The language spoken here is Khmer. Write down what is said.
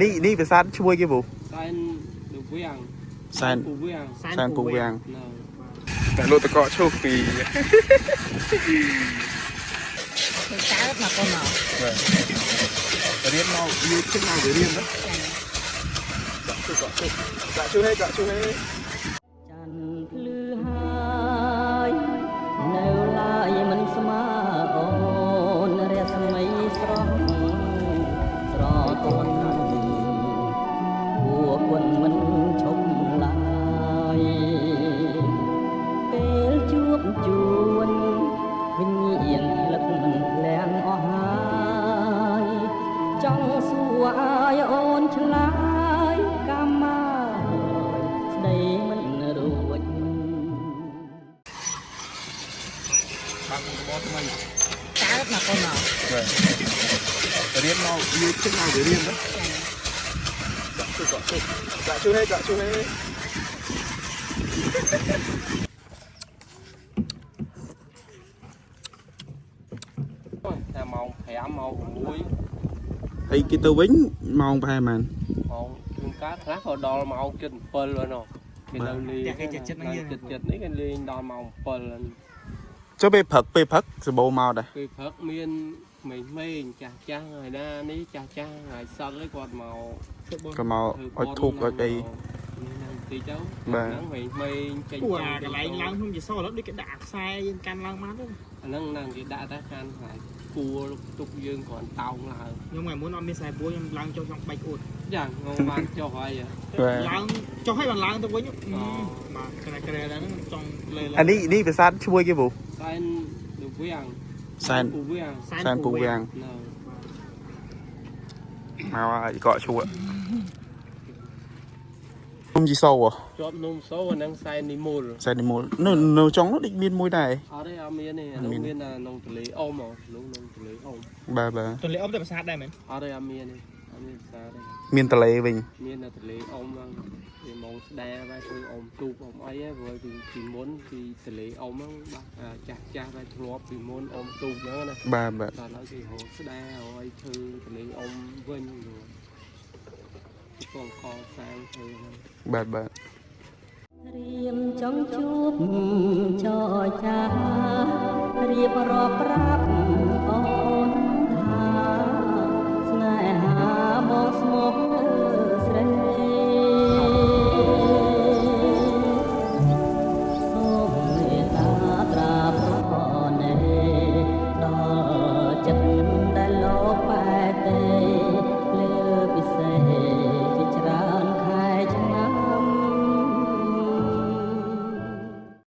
នេះនេះប្រាសាទឈ្មោះគេពូ សែនលវាំង សែន ពូវាំង សែនពូវាំង នៅ តែលោកតកកឈូសពី ទៅកើតមកកូនមក រៀនមកយូរជិះមកវារៀនណាដាក់ឈូសកក់ឈូសដាក់ឈូសហេកក់ឈូសហេ ច័ន្ទភ្លឺហើយនៅឡើយមិនស្មើអូនរស្មីស្រស់ស្រទន់គួគុណមិនឈប់ឡើយពេលជួបជួនវិញ្ញាណផ្លឹកភ្លាំងអស់ហើយចង់សួរឲ្យអូនឆ្លើយកាមាស្ដីមិនរួច បាក់របរថ្មី កើតមកកូនមក បាទរៀនមកយូរជិះមកវារៀនណាដាក់ឈូសកក់ឈូសដាក់ឈូសហេកក់ឈូសហេ តែម៉ោង5ម៉ោង6 ហើយគេទៅវិញម៉ោងប្រហែលប៉ុន្មាន ម៉ោងជួនកាលខ្លះក៏ដល់ម៉ោងជិត7ហើយនោះគេនៅលេង គេចិត្តចិត្តហ្នឹងយើង ចិត្តចិត្តនេះគេលេងដល់ម៉ោង7ហើយ ចុះពេលព្រឹកពេលព្រឹកសបោមកដែរ ពេលព្រឹកមានក្មេងៗចាស់ចាស់ហើយណានេះចាស់ចាស់ហើយសឹកឯងគាត់មក ក៏មកអុចធូបអុចអី នេះហ្នឹងតិចទៅ បាទ ហ្នឹងក្មេងៗចេញ ពួកអាកន្លែងឡើងខ្ញុំជាសឥឡូវដូចគេដាក់ខ្សែយើងកាន់ឡើងមកទៅ អាហ្នឹងហ្នឹងគេដាក់តែកាន់ខ្លាយគួរទុកយើងគ្រាន់តោងឡើង ខ្ញុំថ្ងៃមុនអត់មានខ្សែពួរខ្ញុំឡើងចុះចង់បែកអួត យ៉ាងងបានចុះហើយ បាទ ឡើងចុះឲ្យបានឡើងទៅវិញបាទក្រែក្រែឡើងចង់លេ អានេះនេះប្រាសាទឈ្មោះគេពូ សែនលវាំង សែន ពូវាំង សែនពូវាំង នៅ មកហើយកក់ឈូសខ្ញុំជីសូហ៎ ជាប់នំសូអាហ្នឹងសែននិមល សែននិមលនៅនៅចុងនោះដូចមានមួយដែរ អត់ទេអត់មានទេអានោះមានតែក្នុងទន្លេអុំហ៎នោះក្នុងទន្លេអុំ បាទបាទ ទន្លេអុំទៅប្រាសាទដែរមែន អត់ទេអត់មានទេអត់មានផ្សារទេ មានតលេវិញ មានតែទន្លេអុំហ្នឹងវាមកស្ដារបែបធ្វើអុំទូកអុំអីហ្នឹងព្រោះពីមុនពីទន្លេអុំហ្នឹងបាទចាស់ចាស់បែបធ្លាប់ពីមុនអុំទូកហ្នឹងណា បាទបាទ ដល់ហើយគេរកស្ដាររកអីធ្វើទន្លេអុំវិញព្រោះគេពងកសាងធ្វើហ្នឹង បាទបាទ រៀមចង់ជួបចរចារៀបរាប់ប្រាប់អូនថាស្នេហាបងស្មោះ